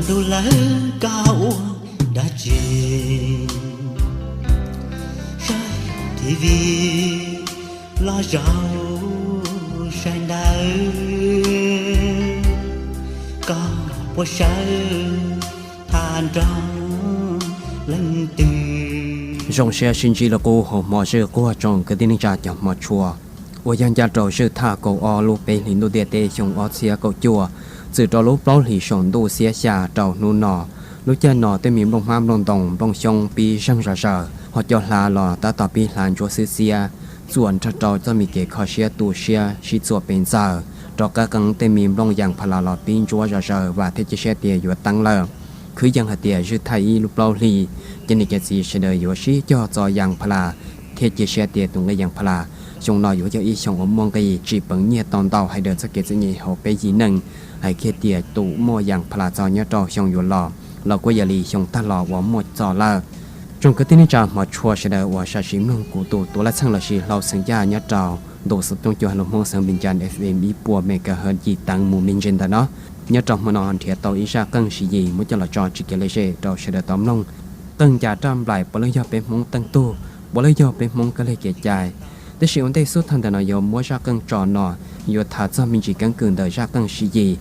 Tus lawv koj ua dab tsi? Saib T V los zaum saib ntawv, koj puas sawv tham nrog leej twg? Zoo siab sib ntsib lub qub hauv hmo zwj quag tsoom kwv tij neej tsa cov hmov tshua uas yog ncaj rau zwj thaj kaum ob lub peb hlis ntuj ntiaj teb xyoo ob txhiab kaum cuaj, txwm rau lub plaub hlis saum ntuj xiab xya rau hnub no. Lub caij no tej me nplooj hmab nplooj ntoos nplooj xyoob pib zeeg zom zaws, ho cov hla los tab tom pib hla ntsuab xwb xiab, txuam nrog rau txoj me kev kho siab tu siab sib txuam pes ntxaws, rov qab qees tej me nplooj yas pha las los pib ntsuab zom zaws vam thiab cia siab tias yuav teeb lawm. Khwv yees hais tias zwj thaj ib lub plaub hlis, cov niam cov txiv sawv daws yuav sib cog txo yas pha las thiab cia siab tias tus nqi yas pha las xyoo no yuav yog ib xyoo uas muaj nqis tsim peev nyiaj tau ntau hais daws txoj kev txom nyem hauv peb yim neeg. Hais kiag tias tus muaj yas pha las txog nyob rau xyoo yuav los los kuj yog li xyoo tag los uas muaj txog lawm. Tsoom kwv tij neej tsa hmov tshua sawv daws uas sam sim mloog kuv tus tuav laj txheej lossis hlau xeem caj nyob rau ntu xov tooj cua hais lus Hmoob xeev Vias Cas F M ib puas megahertz yim teev mus me ntsis ntawm no. Nyob rau hmo no nrhiav tau ib zaj qeej Siv Yis muab coj los tso tsis kev lej zej rau sawv daws tau mloog. Qeej ncas raj nplaim puav leej yog peb Hmoob teej tug, puav leej yog peb Hmoob kab lig kev cai. Tab sis ua ntej xub thawj ntawm no yuav muab zaj qeej tso no, yuav tham txog me ntsis keeb kwm ntawm zaj qeej Siv Yis.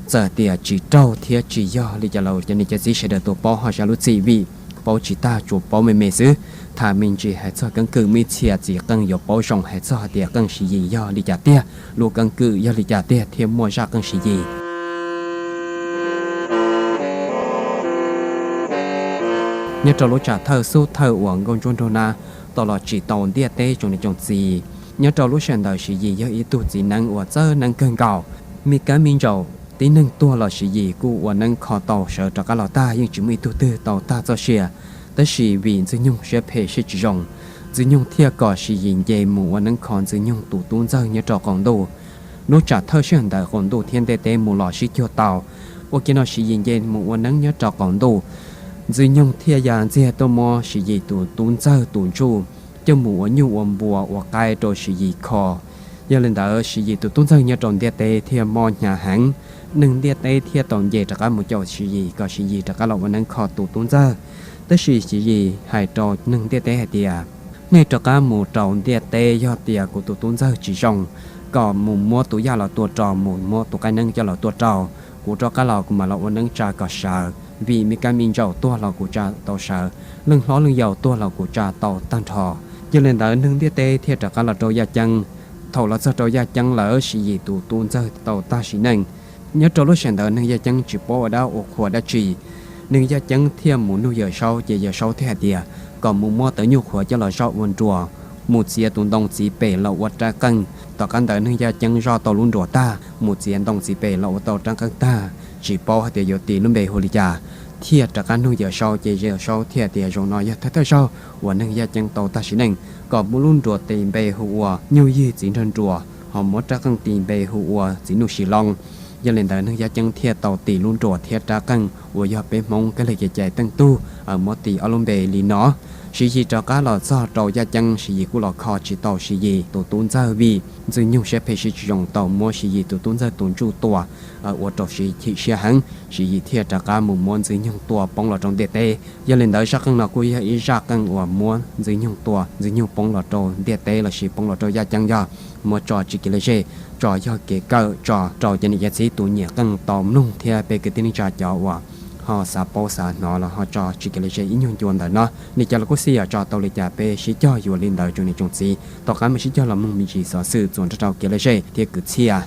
Txawm tias tsis raug thiab tsis yog li cas los cov niam cov txiv sawv daws tus paub ho zam lub txim vim paub tsis tag tsuas paub me me xwb. Tham me ntsis hais txog keeb kwm, muaj ib txhia txiv qeej yuav paub zoo hais txog hais tias qeej Siv Yis yog li cas tiag, lub keeb kwm yog li cas tiag thiaj muaj zaj qeej Siv Yis. Nyob rau lub tsam thawj xub thawj uas nkauj ntsuab nraug nab tau los tsim tau ntiaj teb tsoom niam tsoom txiv, nyob rau lub sij hawm ntawd Siv Yis yog ib tug txiv neeb uas txawj neeb kawg nkaus. Me kab me ntsaum tib neeg tuag los Siv Yis kuj ua neeb kho tau sawv rov qab los tag, yeej tsis muaj ib tug twg tau tag txoj sia. Tab sis vim Ntxwg Nyoog siab phem siab tsis zoo, Ntxwg Nyoog thiaj kom Siv Yis nce mus ua neeb kho Ntxwg Nyoog tus tub ntxawg nyob rau qaum ntuj. Lub tsam thawj sij hawm ntawd qaum ntuj thiab ntiaj teb mus los sib cuag tau. Ua ke no Siv Yis nce mus ua neeb nyob rau qaum ntuj, Ntxwg Nyoog thiaj ya ntxiag tuaj muab Siv Yis tus tub ntxawg tus ntsuj coj mus ua nyuj ua npua ua qaib rau Siv Yis kho. Yog li ntawd Siv Yis tus tub ntxawg nyob rau ntiaj teb thiaj mob hnyav heev. Neeg ntiaj teb thiaj tau nce rov qab mus caum Siv Yis kom Siv Yis rov qab los ua neeb kho tus tub ntxawg. Tab sis Siv Yis hais rau neeg ntiaj teb hais tias, nej rov qab mus rau ntiaj teb, yog tias kuv tus tub ntxawg tsis zoo, kom mus muab tus yaj los tua rau, mus muab tus qaib neeb coj los tua rau, kuv rov qab los kuv mam los ua neeb tsa kom sawv. Vim me kab me ntsaum tuag los kuv tsa tau sawv, leej hlob leej yau tuag los kuv tsa tau tag nrho. Yog li ntawd neeg ntiaj teb thiaj rov qab los rau yaj ceeb. Thaum los txog rau yaj ceeb lawm Siv Yis tus tub ntxawg tau tag sim neej. Nyob rau lub sij hawm ntawd neeg yaj ceeb tsis paub ua dab ua qhua dab tsi. Neeg yaj ceeb thiaj mus nug Yawm Saub, ces Yawm Saub thiaj hais tias kom mus muab tawv nyuj qhuav coj los zoj ua nruas, mus txiav tus ntoo txiv pem los ua rab qeej. Tom qab ntawd neeg yaj ceeb zoj tau lub nruas tag, mus txiav ntoo txiv pem los ua tau rab qeej tag, tsis paub hais tias yuav tis lub npe hu li cas, thiaj rov qab nug Yawm Saub, ces Yawm Saub thiaj tias zaum no yog thawj thawj zaug uas neeg yaj ceeb tau tag sim neej, kom muab lub nruas tis npe hu ua Nyuj Yig Txiv Nraug Nruas, ho muab rab qeej tis npe hu ua Txiv Nuj Sis Loob. Yog li ntawd neeg yaj ceeb thiaj tau tis lub nruas thiab rab qeej uas yog peb Hmoob kab lig kev cai teej tug muab tis ob lub npe li no. Siv Yis rov qab los txog rau yaj ceeb, Siv Yis kuj los kho tsis tau Siv Yis tus tub ntxawg vim Ntxwg Nyoog siab phem siab tsis zoo tau muab Siv Yis tus tub ntxawg tus ntsuj tua, ua rau Siv Yis chim siab heev, Siv Yis thiaj rov qab mus muab Ntxwg Nyoog tua poob los rau ntiaj teb. Yog li ntawd zaj qeej no kuj yog ib zaj qeej uas muab Ntxwg Nyoog tua, Ntxwg Nyoog poob los rau ntiaj teb lossis poob los rau yaj ceeb, yog muab tso tsis kev lej zej, tso yog kev kawm tso rau cov niam cov txiv tus nyiam qeej tau mloog thiab peb kwv tij neej tsa cov uas ho xav paub xav hnov los ho tso tsis kev lej zej ib nyuag ncua ntawm no. Li cas los kuj xij yam tso tau li cas peb sib cog yuav li ntawd tsoom niam tsoom txiv. Tom qab mus sib cog los mloog me ntsis xov xwm txuas nrog rau kev lej zej thiab kwv txhiaj.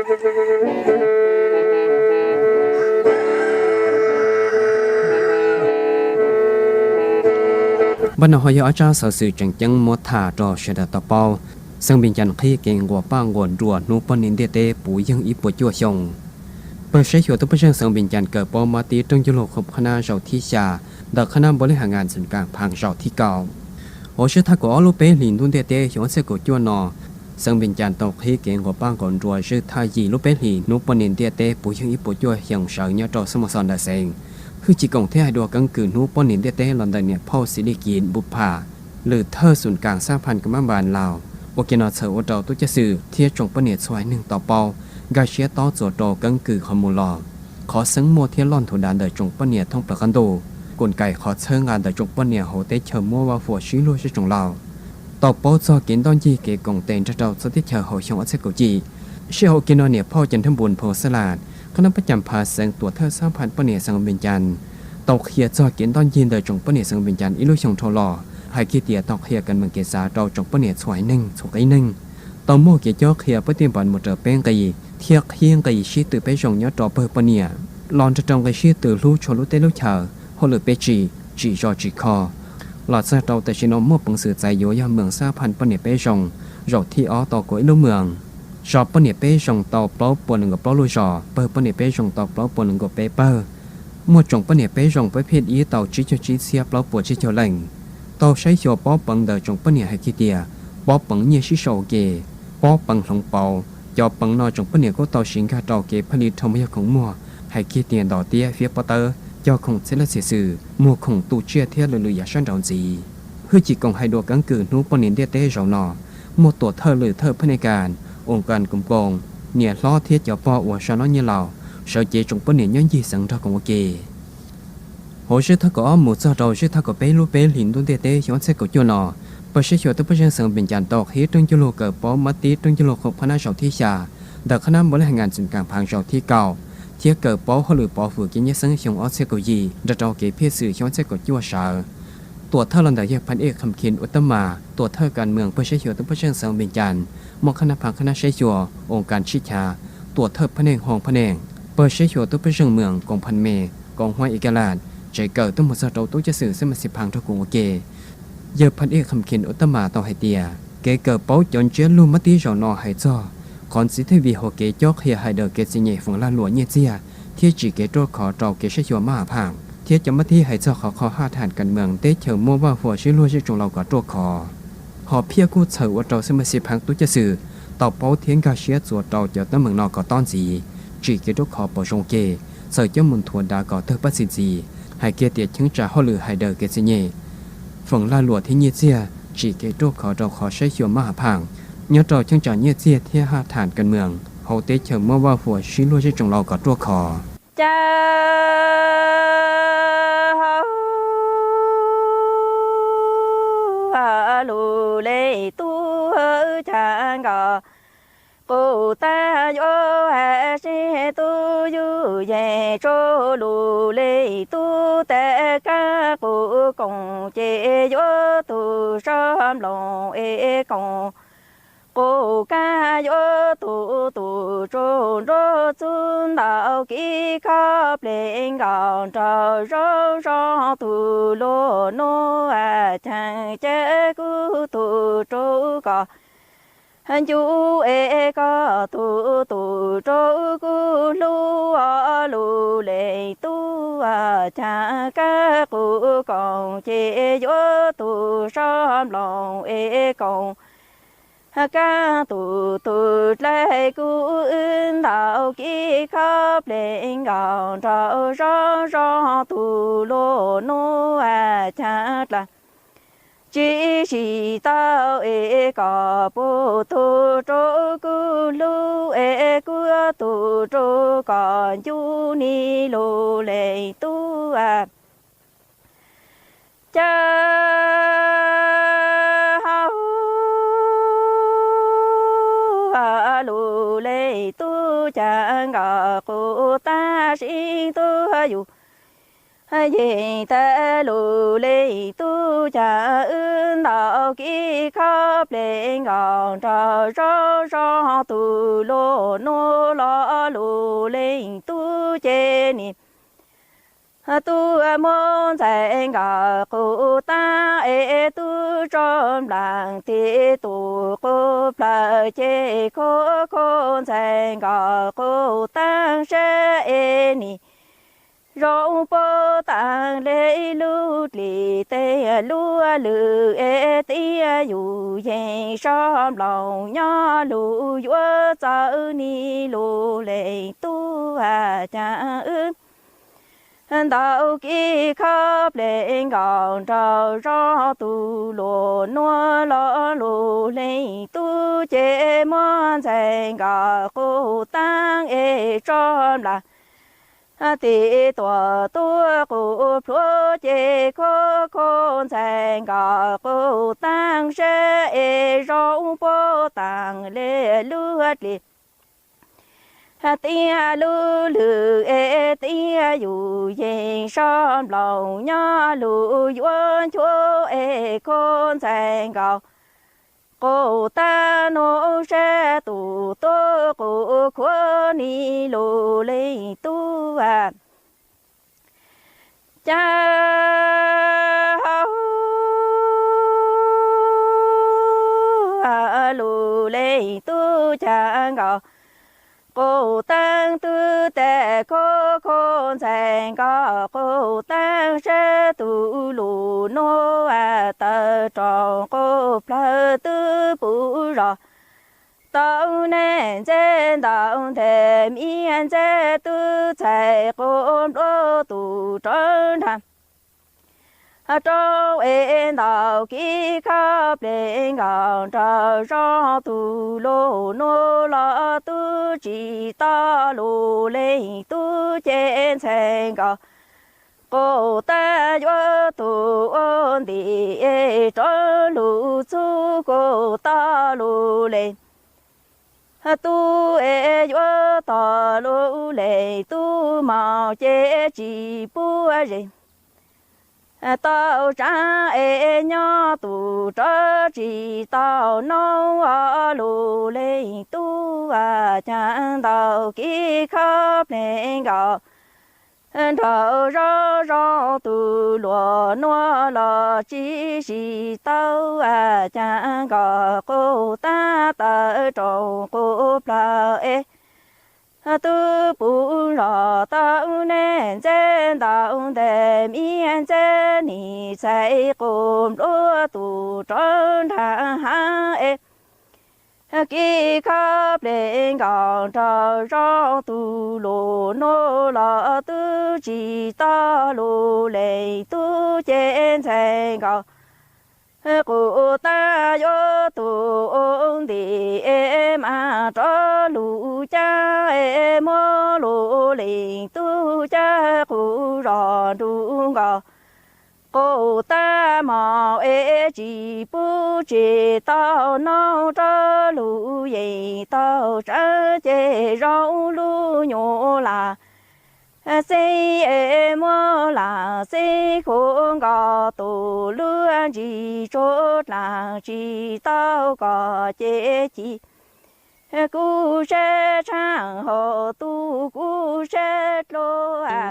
Npaj no ho yog ob tsab xov xwm tseem ceeb muab tham rau sawv daws tau paub. Xeev Npis Cas qhib kev nquas paj nquas nruas hnub poj niam ntiaj teb puv yeej ib puas cuaj xyoo. Pawg saib xyuas tub pej xeem xeev Npis Cas kawm paub mab tib roj ncuj lug khoom qhab nab zaum thib xya ntawm qhab nab npau li has ngas ntxwm kas phav zaum thib kaum. Hauv sij thaj kaum ob lub peb hlis ntuj ntiaj teb xyoo ob txhiab kaum cuaj no, xeev Npis Cas tau qhib kev nquas paj nquas nruas sij thaj yim lub peb hlis hnub poj niam ntiaj teb puv yeej ib puas cuaj xyoo sawv nyob rau xab mos xos ntawm xeev. Hwj chim koom thiab hais dua keeb kwm hnub poj niam ntiaj teb los ntawm niam phauj Xis Lis Kiv Npu Pham, lwm thawj xum kas xab phas ka mab npas Laus ua ke no txhawm ua rau tub ceev xwm thiab tsoom poj niam txhua haiv neeg tau paub, nkag siab tob txuas rau keeb kwm qhov mus los, qhov xeeb muaj thiab loj nthuav dav ntawm tsoom poj niam thoob plaws qab ntuj, koom kais qhov txhawb nqa ntawm tsoom poj niam hauv teb chaws muab vaj huam sib luag sib tsoom laus, tau paub txog kev ntoj ncig kev koom tes nrog rau txhua teb chaws hauv xyoo ob txhiab kaum yim. Sij hawm ua ke no niam phauj Cas Thaj Npus Phoo Xab Las, qhab nab pab cas phav xeev tuam thawj xab phas poj niam xeev Npis Cas tau qhia txog kev ntoj ncig ntawm tsoom poj niam xeev Npis Cas ib lub xyoo dhau los, hais kiag tias tau qhia kas meem kev xav rau tsoom poj niam txhua haiv neeg txhua qib neeg, tau muaj kev cob qhia pab tij npas mus raws peb nqi thiab qhib nqi sib tw peb zoo nyob rau pawg poj niam, los nrog rau nqi sib tw hlub tshua lub teb lub chaws, hauj lwm peb tsim, tsim zos tsim kho. Los txog rau tam sim no muaj peev xwm txais yuav yog meem xab phas poj niam peb zoo zaum thib ob tau kaum ib lub meem. Zos poj niam peb zoo tau plaub puas nees nkaum plaub lub zos, pawg poj niam peb zoo tau plaub puas nees nkaum peb pawg. Muaj tsoom poj niam peb zoo pab phij ib tau tsib caug tsib txhiab plaub puas tsib caug leej. Tau saib xyuas pob peev ntawm tsoom poj niam hais kiag tias pob peev nyiaj sib sau ua ke, pob peev hloov pauv, cov peev no tsoom poj niam kuj tau siv nkag rau kev phaij li dhau mus yog khoom muag, hais kiag tias ntov tiab fiab pob tawb, cog khoom txhiab laj txhiab xwm, muag khoom tu tsiaj thiab lwm lwm yam sab nraud ntxiv. Hwj chim koom hais dua keeb kwm hnub poj niam ntiaj teb zaum no, muaj tuam thawj lwm thawj phab nej kas, oos kas koom koos, niam hlob thiab cov pog uas sau noj nyiaj laus, sawv cev tsoom poj niam nyob ncig xeev nrog koom ua ke. Hauv sij thaj kaum ob mus txog rau sij thaj kaum peb lub peb hlis ntuj ntiaj teb xyoo ob txhiab kaum cuaj no, pawg saib xyuas tub pej xeem xeev Npis Cas tau qhib roj ncuj lug kawm paub mab tib roj ncuj lug khoom qhab nab zaum thib xya ntawm qhab nab npau li has ngas ntxwm kas phav zaum thib kaum, thiab kawm paub hauj lwm pov hwm kev nyiaj xeeb xyoo ob txhiab kaum yim nrog rau kev phiaj xwm xyoo ob txhiab kaum cuaj sawv. Tuam thawj los ntawm yawg Phas Ej Kham Khin Ua Tab Mas, tuam thawj kas meem pawg saib xyuas tub pej xeem xeev Npis Cas, muaj qhab nab phav qhab nab saib xyuas, oos kas sib chav, tuam thawj phab neeg hoos phab neeg, pawg saib xyuas tub pej xeem meem koom phas me, koom huab ib ka laj, tsev kawm tuaj mus txog rau tub ceev xwm xab mas xis phas nrog koom ua ke. Yawg Phas Ej Kham Khin Ua Tab Mas tau hais tias kev kawm paub cov ntsiab lus mab tib zaum no hais txog qhov ntxiv thiaj vim hauv kev cob qhia hais daws kev txom nyem feem lag luam nyiaj txiag thiab tsim kev ruaj khov rau kev saib xyuas mab has pham thiab cov mab tib hais txog qhov kho haj tham kas meem teb chaws muaj vaj huam sib luag sib tsoom laus kom ruaj khov. Hom phiaj kuj txhawm ua rau xab mas xis phas tub ceev xwm tau paub thiab nkag siab txuas rau cov teeb meem no kom tob ntxiv, tsim kev ruaj khov pom zoo ua ke, txawm coj mus nthuav dav kom tawg paj txi ntxiv, hais kiag tias cheeb tsam hauj lwm hais daws kev txom nyem feem lag luam thiab nyiaj txiag tsim kev ruaj khov rau qhov saib xyuas mab has pham nyob rau cheeb tsam nyiaj txiag thiab haj tham kas meem hauv teb chaws muaj vaj huam sib luag sib tsoom laus kom ruaj khov. Cas lus le tub cas nkaus qus tag yuav hais seb tub yug yeej tso lus le tub tes kab qus koom ces yuav tus sab nploos es koom qus kab yuav tus tus tsu nrog txub ntaus kiv khob ples nkaus nraug zoo zoo tus luag nub cheem ces kuv tus tsu kom ncu es koj tus tus tsu kuv hlub lus le tub cas kab qus koom ces yuav tus sab nploos es koom kab tus tus dlaim kuv wb ntaus kiv khob ples nkaus nraug zoo zoo tus luag nub cas dlaim tsis tsis tau es kom puag tus tsu kuv hlub es kuv tus tsu kom ncu ni lus le tub cas lus le tub cas nkaus qus tag sib tub yus Yeej tag lug leej tub caag wb ntaus kib khob pleg nkaus nraug zov zov tug luas nuav los lug leej tub ces nim tub muab ntxhais nkawd qus taab es tub tso nplaag tes tus qub plawg ces khuv khuv ntxhais nkawd qus taab sab es nim zoo puab taag le lub dlim tej lub lwm es tiab yug yeej sab nploos nyob lug yuav txawv nim lug leej tub caag wb ntaus kib khob pleg nkaus nraug zov tug luas nuav los lug leej tub ces muab ntxhais nkawd qus taab es tso nplaag tes tuam tub qus plhuav ces khuv khuv ntxhais nkawd qus taab sab es zoo puab taag le lub dlim tiab lub lwm es tiab yug yeej sab nploos nyob lug yuav nchuav es khuv ntxhais nkawd qus taab nuav sab tus tub qus khuav nim lug leej tub caag lug leej tub caag nkaus qus taab twb tas khuv khuv ntxhais nkawd qus taab sab tus luas nuav tawm rau qub plawg twb puv zog tau neej ntxeb ntaus nteg miv ntxeb twb txhais qus npluav tus rov nrag rau es ntaus kib khob pleg nkaus nraug zov tug luas nuav los twb tsis tau lug leej tub ces ntxhais nkawd qus taab yuav tug ua ntim rov lug txug kuj tau lug leej tub es yuav tog lug leej tub mog ces tsis puab zes tau tsav es nyob tus rov tsis tau noob lug leej tub caag ntaus kib khob pleg nkaus nraug zov zov tug luas nuav los tsis tsis tau caag nkaus qus taab tawm rau qub plawg es twb puv zog tau neej ntxeb ntaus nteg miv ntxeb nim txhais qus npluav tus rov nrag hav es kib khob pleg nkaus nraug zov tug luas nuav los twb tsis tau lug leej tub ces ntxhais nkawd qus taab yuav tug ua ntim es mas rov lug cab es muab lug leej tub cab qus zog nrug nkaus qus taab mog es tsis puab tsis tau noob rov lug yeej tau tsav ces zoo lub nyuas lam xeeb es muab lam xeeb khuv nkaus tus lub ntsis tsuag dlaag tsis tau kom ces ci kuj sab tshaaj hauv tub kuj sab dlua.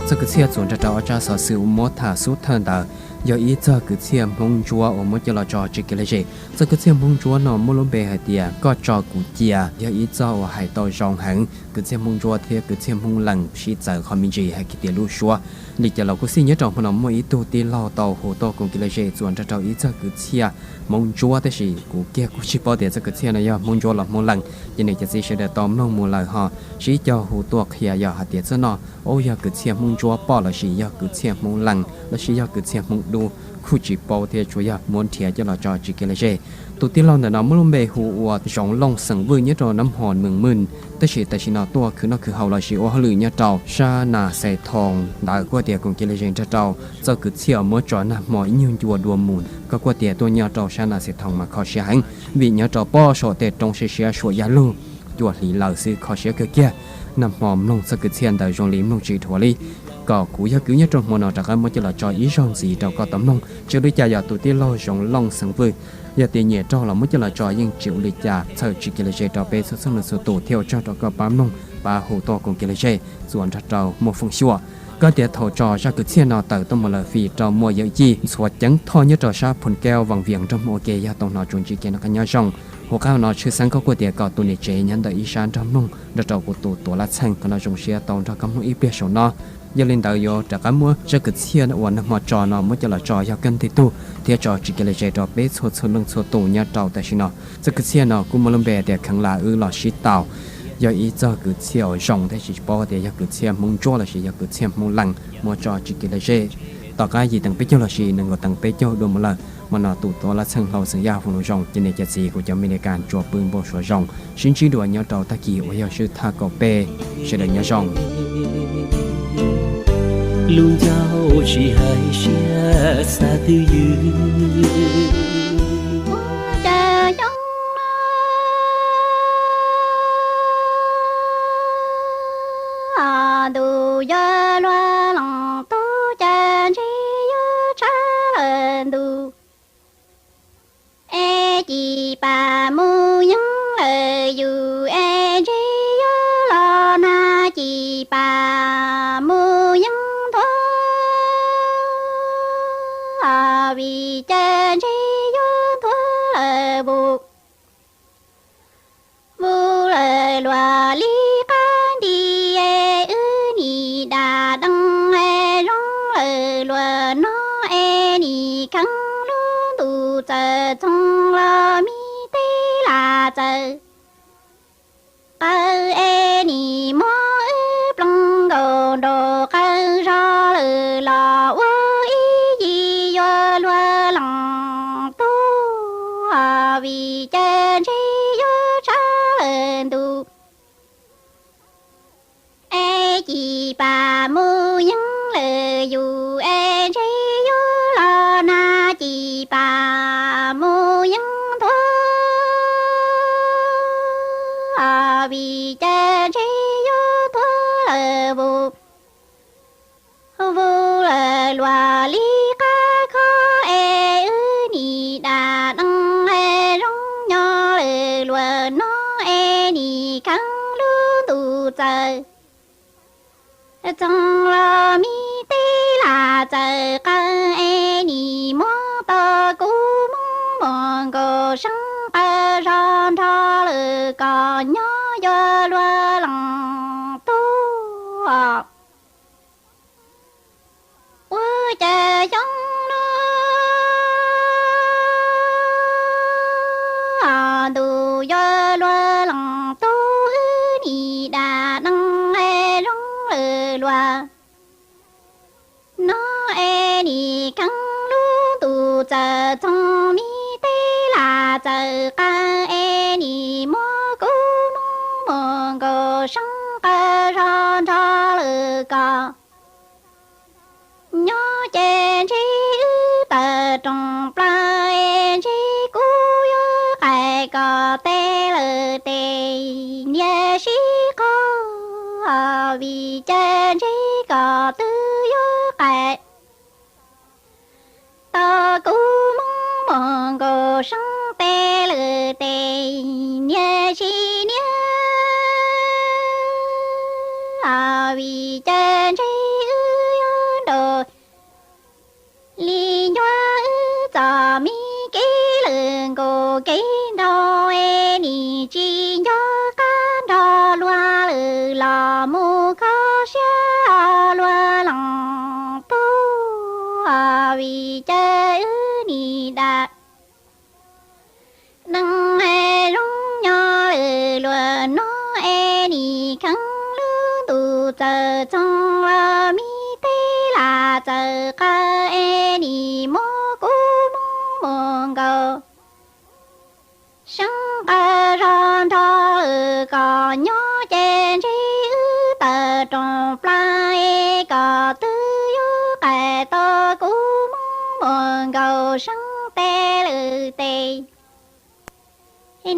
Txoj kwv txhiaj txuas nrog rau ob tsab xov xwm uas muab tham xub thawj ntawd yog ib txog kwv txhiaj Hmoob Ntsuab uas muab coj los tso tseg kiag lom zem. Txoj kwv txhiaj Hmoob Ntsuab no muaj lub npe hais tias Koj tso kuv cia, yog ib txoj uas hais tau zoo heev. Kwv txhiaj Hmoob Ntsuab thiab kwv txhiaj Hmoob Lees sib txawv qhov me ntsis hais kiag tias lub suab. Li cas los kuj xij nyob rau hmo no muaj ib tug tij laug tau hu tuaj koom kiag lom zem txuas nrog rau ib txog kwv txhiaj Hmoob Ntsuab, tab sis kuv kiag kuj tsis paub tias txoj kwv txhiaj no yog Hmoob Ntsuab los Hmoob Lees, ces nej cov txiv sawv daws tau mloog mus lawm ho sib cog hu tuaj qhia yog hais tias txoj no ub yog kwv txhiaj Hmoob Ntsuab pom lossis yog kwv txhiaj Hmoob Lees lossis yog kwv txhiaj Hmoob dub, khuj tsis paub thiab tsuas yog muab nrhiav coj los tso tsis kev lom zem. Tus tij laug ntawm no muaj lub npe hu ua Zoov Looj xeem Vwj nyob rau Nab Hmo Mees Mej, tab sis tam sim no tuaj khwv noj khwv haus los sis ua hauj lwm nyob rau sab Nas Xais Thoo ntawd. Kuj tias koom kev lom zem nrog rau txoj kwv txhiaj muab tso nag hmo ib nyuag ncua dua mus, koj kuj tias tuaj nyob rau sab Nas Xais Thoo mas kho siab heev, vim nyob rau pob saum tej roob siab siab suam yaj lug, cua hliv lawm xwb kho siab kawg kiag. Nag hmo mloog txoj kwv txhiaj ntawd zoo li mloog tsis dhuav li. Kom kuv yog kwv nyob rau hmo no rov qab muab coj los tso ib zaug ntxiv rau koj tau mloog. Tsis ua li cas yog tus tij laug Zoov Looj xeem Vwj, yog tias nyiam raug los muab coj los tso yeej tsis ua li cas, txhawm tsis kev lom zem rau peb txhua txhua leej txhua tus thiab ua tsaug rau koj pab mloog, pab hu tuaj koom kev lom zem txuas nrog rau muaj feem xyuam. Koj tias thaum tso zaj kwv txhiaj no tawm tuaj mus lawm fim rau muaj yawm yij ntxhuav ceeb thoj nyob rau sab Phoo Keo Vaj Viam nrog mus ua ke, yog tau hnov tsuas ntsib kev noj qab nyob zoo. Hauv qab no tshwj xeeb koj kuj tias kom tus niam tsev nyob ntawm ib sab nrog mloog nrog rau kuv tus tuav laj txheej, qhov no zoo siab tau nrog koj mloog ib pliag saum no. Yog li ntawd yuav rov qab muab zaj kwv txhiaj uas nag hmo tso no muab coj los tso yog kawg ntej tug thiab tso tsis kev lom zem rau peb txhua txhua leej txhua tus nyob rau tam sim no. Txoj kwv txhiaj no kuj muaj lub npe tias Kheev Lam Wb Los Sib Tau, yog ib txoj kwv txhiaj uas zoo tab sis tsis paub tias yog kwv txhiaj Hmoob Ntsuab los sis yog kwv txhiaj Hmoob Lees muab tso tsis kev lom zem. Tom qab yim teev peb caug los sis nees nkaum teev peb caug dua mus lawm, hmo no tus tuav laj txheej Hlau Xeem Yaj Foom Loos Zoo, cov niam cov txiv kuv cov me li kas tsuas pw npau suav zoo, sib ntsib dua nyob rau tag kis uas yog swb thaj kaum peb, sawv daws nyob zoo. Lub ncauj tsis hais siab xav twj ywm. Ua cas xyoo no ntuj yuav luag los tub, cas ntshe yuav tshav lawm ntuj. Es cim pas mus yeej lawm yus, es ntshe yuav los nag cim pas mus yeej nthuav, vim cas ntshe yuav nthuav lawm vus. Vus lawm luag li qab nti, es wb nim dam dees, es zoo lawm luag no, es nim kheev lub ntuj txawm txoog los mi teb lam txawm qawv, es nim muab wb ploov nkaus nraum qawv zog lawm los ua ib yim yuav luag los tub, vim cas ntshe yuav tshav lawm ntuj. Es cim pas mus yeej lawm yus, es ntshe yuav los nag cim pas mus yeej nthuav, vim cas ntshe yuav nthuav lawm vus. Vus lawm luag li qab khob, es wb nim dam dees, es zoo nyob lawm luag no, es nim kheev lub ntuj txawm txoog los mi teb lam txawm qawv, es nim muab tau kuv Hmoob muaj nkaus seeb qawv zog nrog lawm kom nyob yuav luag los tub. Ua cas xyoo no ntuj yuav luag los tub, wb nim dam dees, es zoo lawm luag no, es nim kheev lub ntuj txawm txoog mi teb lam txawm qawv, es nim muab kuv Hmoob muaj nkaus seeb qawv zog nrog lawm kom nyob ces ntshe wb tawm rooj plaws, es ntshe kuv yuav qaim kom tes lawm tes niam sib qog, vim cas ntshe kom twb yuav qaim tau kuv Hmoob muaj nkaus seeb tes lawm tes niam sib niam, vim cas ntshe wb yuav nraug li ncuav wb txom mi kev lawm nkaus kev nraug, es nim tsis nco qab nrog luag lawm los mus kho siab luag los tub, vim cas wb nim dam dees zoo nyob lawm luag no, es nim kheev lub ntuj txawm txoog los mi teb lam txawm qawv, es nim mus nkaus seeb tej lwm tes.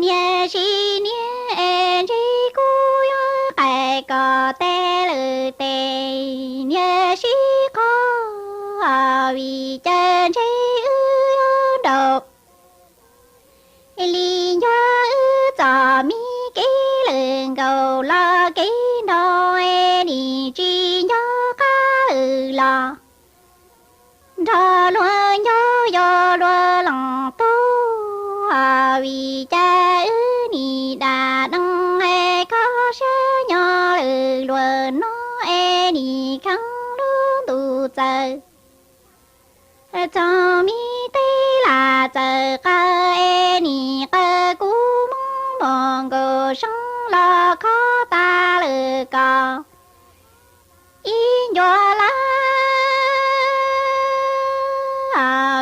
Niag sib niag es ntsib kuv yuav qais kom tej lwm tes, niag sib qhov vim cas ntsib wb yuav nraum li ncuag wb txom mi kev lwm nkaus los kev nrau es nim tsis nco qab lwm los. Nrog luag nco yog luag leej tub, vim cas wb nim dam neej es kho siab nyob lwm luag no es nim kheev lub ntuj txawm txoog mi tej lam txawm qaws es nim qaws kuv mus mus nkaus seeb los kho tas lwm ko ib ncua lawm.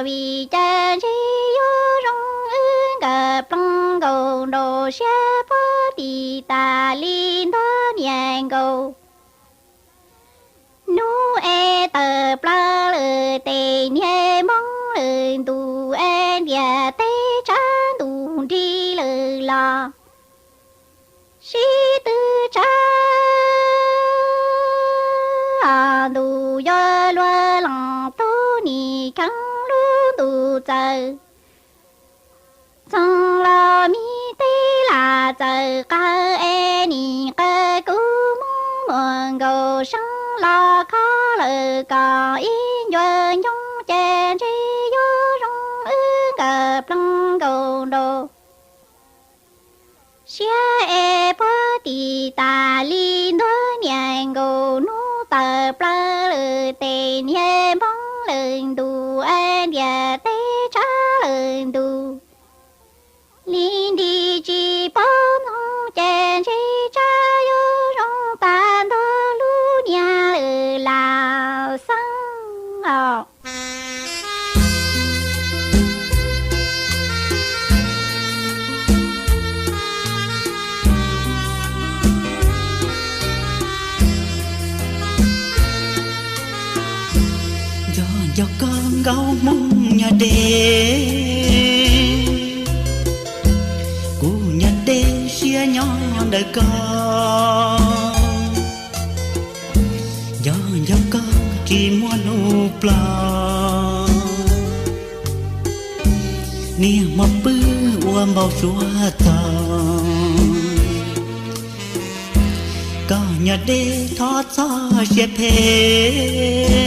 Vim cas ntshe yuav zoo wb nkawd ploog nkaus nraum siab puag tim tas li ntuag niam nkaus. Hnub es tawm plaws lwm tes niag hmoob lwm ntus es ntiaj teb tshav ntuj nrig lwm los sib tw tshav ntuj yog luag leej tub nim kheev lub ntuj txawm txoog los mi tej lam txawm qaws es nim qaws kuv mus mus nkaus seeb los kho lawm kom ib ncua ncoo ces ntshe yuav zoo wb nkawd ploog nkaus nraum siab es puag tim tas li ntuag niam nkaus hnub tawm plaws lwm tes niag hmoob lwm ntus es ntiaj teb tshav lwm ntus li nrig tsis paub ntxoog ces ntshe tshav yuav zoo tas ntuag lub niag lwm lam xeeb os. Nco nco koj nkaus hmoo nyob deb, kuv nyob deb siab nyob ntawm koj. Nco nco koj tsis muaj hnub plaub, niag hmo pw ua npau suav txog. Koj nyob deb thov txhob siab phem,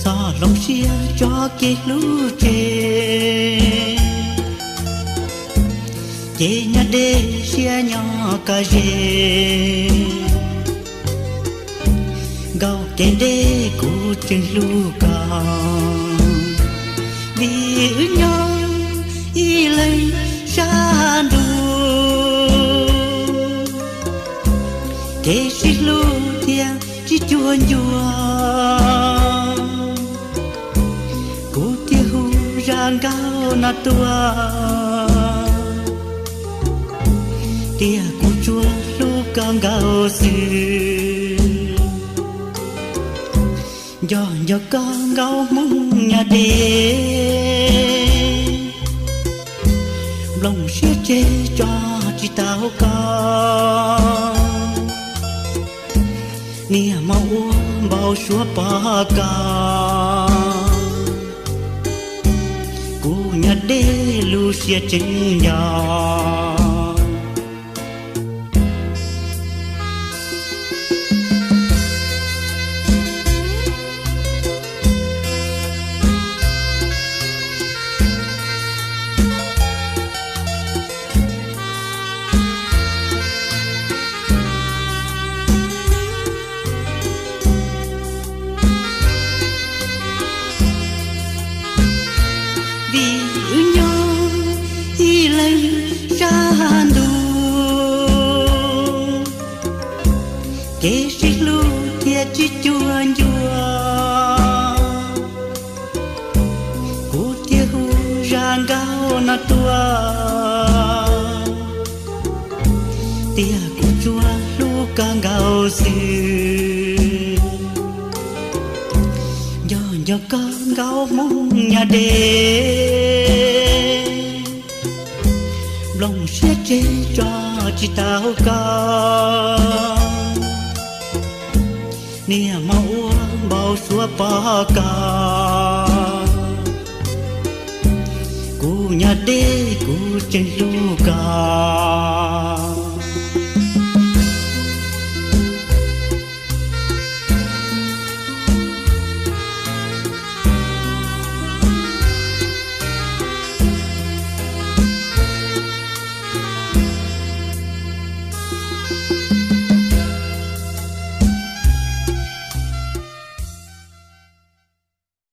txhob hloov siab tso kev hlub tseg. Ces nyob deb siab nyob koj ze, nkaus kev deb kuv tseem hlub koj. Vim wb nyob ib leeg sab ntuj, kev sib hlub thiaj tsis cuag ncua. Kuv thiaj hu zaj nkauj no tuaj, tias kuv tsuas hlub koj nkaus xwb. Nco nco koj nkaus hmoo nyob deb, nplooj siab tseg tso tsis tau koj. Niag hmo ua npau suav pom koj, kuv nyob deb lub siab tseem nco. Vim wb nyob ib leeg sab ntuj, kev sib hlub thiaj tsis cuag ncua. Kuv thiaj hu zaj nkauj no tuaj, tias kuv tsuas hlub koj nkaus xwb. Nco Nco koj nkauj Hmoob Nyab Dej, nplooj siab tseg tso tsis tau koj. Niaj hmo ua npau suav pom koj, kuv Nyab Dej kuv tseem hlub koj.